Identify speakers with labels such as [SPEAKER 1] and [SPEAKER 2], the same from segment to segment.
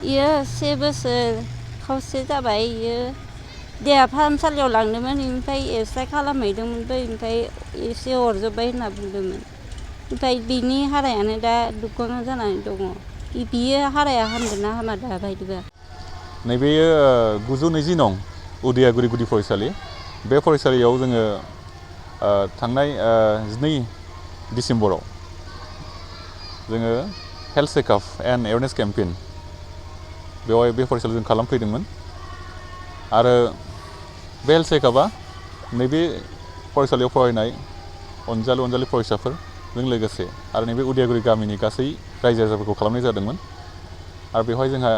[SPEAKER 1] इयो 1 बोसोर खावसे जाबाय। इयो देहा फाहामसालियाव लांदोंमोन, इनिफ्राय एक्सरे खालामहैदोंमोनबो, ओमफ्राय एसे अरजोब्बाय होनना बुंदोंमोन। ओमफ्राय बिनि हारायानो दा दुग्गानाय जानानै दङ। बियो हाराया हामगोन ना हामा दा बायदिबा?
[SPEAKER 2] नैबेयो 920 नं उदियागुरि गुदि फरायसालि। बे फरायसालियाव जोङो थांनाय 12 डिसेम्बराव जोङो health checkup and awareness campaign बेवहाय बे फरायसालियाव जों खालामफैदोंमोन। आरो बे हेल्थ चेकआपआ नैबे फरायसालियाव फरायनाय अनजालि फरायसाफोरजों लोगोसे आरो नैबे उदियागुरि गामिनि गासै रायजो राजाफोरखौ खालामनाय जादोंमोन। आरो बेवहाय जोंहा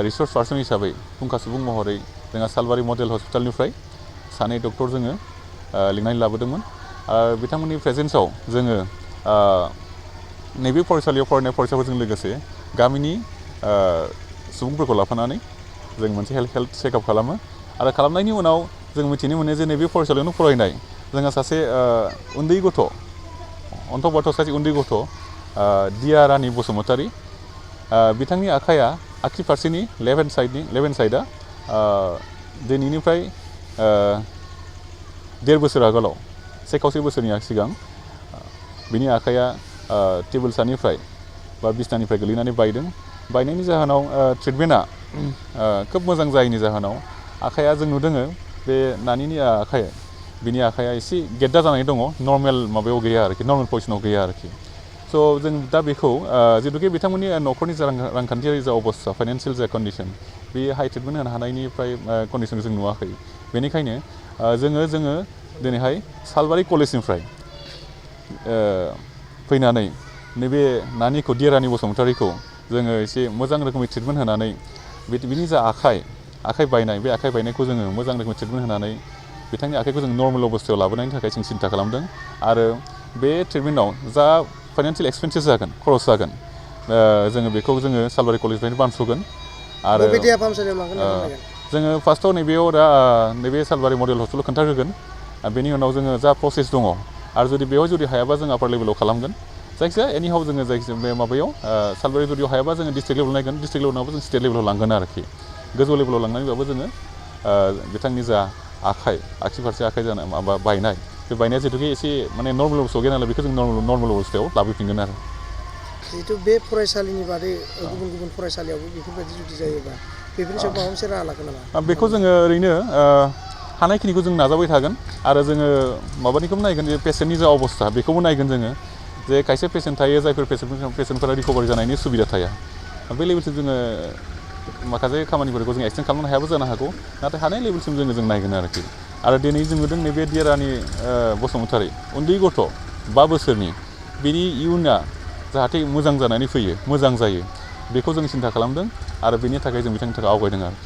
[SPEAKER 2] रिसर्स पार्सन हिसाबै फुंखा सुबुं महरै जोंहा सालबारि मडेल हस्पिटालनिफ्राय सानै डक्टर जोङो लिंनानै लाबोदोंमोन। आरो बिथांमोननि प्रेजेन्सआव जोङो नैबे फरायसालियाव फरायनाय फरायसाफोरजों लोगोसे गामिनि सुबुंफोरखौ लाफानानै जों मोनसे हेल्थ चेकआप खालामो। आरो खालामनायनि उनाव जों मिथिनो मोनो जे नैबे फरायसालियावनो फरायनाय जोंहा सासे उन्दै गथ' अन्थ'बाथ' सासे उन्दै गथ' दिया रानि बसुमतारी, बिथांनि आखाइया आगसि फारसेनि लेफ्ट हेन्ड साइडआ दिनैनिफ्राय 1.5 बोसोर आगोलाव 1 बोसोरनि सिगां बिनि आखाइया टेबोल सानिफ्राय बा बिसनानिफ्राय गोलैनानै बायदों। बायनायनि जाहोनाव ट्रिटमेन्टआ खोब मोजां जायैनि जाहोनाव आखाइया जों नुदों बे नानिनि आखाइ बिनि आखाइया एसे गेद्दा जानानै दङ, नर्मेल माबायाव गैया आरोखि, नर्मेल पजिशनाव गैया आरोखि। स' जों दा बेखौ जिहेतुके बिथांमोननि न'खरनि जा रांखान्थियारि जा अबस्था, फाइनान्सियेल जा कन्डिसन, बे हाइ ट्रिटमेन्ट होनो हानायनिफ्राय कन्डिसनखौ जों नुवाखै। बेनिखायनो जोङो दिनैहाय सालबारि कलेजनिफ्राय फैनानै नैबे नानिखौ दिया रानि बसुमतारीखौ जोङो एसे मोजां रोखोमै ट्रिटमेन्ट होनानै बिनि जा आखाइ बायनाय, बे आखाइ बायनायखौ जोङो मोजां रोखोमै ट्रिटमेन्ट होनानै बिथांनि आखाइखौ जों नर्मेल अबस्थायाव लाबोनायनि थाखाय जों सिन्था खालामदों। आरो बे ट्रिटमेन्टआव जा फाइनान्सियेल एक्सपेन्सेस जागोन, खरस जागोन, जोङो बेखौ जोङो सालबारि कलेजनिफ्रायनो बानस'गोन। आरो
[SPEAKER 3] बबे देहा फाहामसालियाव लांगोन होनना फोरमायगोन?
[SPEAKER 2] जोङो फार्स्टआव नैबेयाव दा नैबे सालबारि मडेल हस्पिटालाव खोन्थाग्रोगोन। बेनि उनाव जोङो जा प्रसेस दङ, आरो जुदि हायाबा जों आपार लेभेलाव खालामगोन। जायखिजाया एनिहाव जोङो जायखिजाया बे माबायाव सालबारि जुदियाव हायाबा जोङो डिस्ट्रिक्ट लेभेल नायगोन, डिस्ट्रिक्ट लेभेल नङाबा जों स्टेट लेभेलाव लांगोन आरोखि। गोजौ लेभेलाव लांनानैबाबो जोङो बिथांनि जा आगसि फारसे आखाइ जानाय माबा बायनाय, बे बायनाया जिहेतुके एसे माने नर्मेल अबस्थायाव गैया नालाय, बेखौ जों नर्मेल अबस्थायाव लाबोफिनगोन आरो।
[SPEAKER 3] जिहेतु बे फरायसालिनि बादै गुबुन फरायसालियावबो बेफोरबायदि जुदि जायोबा बेफोरनि सायाव माबा मोनसे राहा लागोन नामा?
[SPEAKER 2] बेखौ जोङो ओरैनो हानायखिनिखौ जों नाजाबाय थागोन। आरो जोङो माबानिखौबो नायगोन, जे पेसेन्टनि जा अबस्था बेखौबो नायगोन जोङो। जे खायसे पेसेन्ट थायो जायफोर पेसेन्टफोरा रिकभारि जानायनि सुबिदा थाया, बे लेभेलसिम जोङो माखासे खामानिफोरखौ जों एक्सटेन्ड खालामनो हायाबो जानो हागौ। नाथाय हानाय लेभेलसिम जों नायगोन आरोखि। आरो दिनै जों नुदों नैबे दिया रानि बसुमतारी उन्दै गथ' 5 बोसोरनि, बिनि इयुनआ जाहाथे मोजां जानानै फैयो, मोजां जायो, बेखौ जों सिन्था खालामदों। आरो बेनि थाखाय जों बिथांनि थाखाय आवगायदों आरो।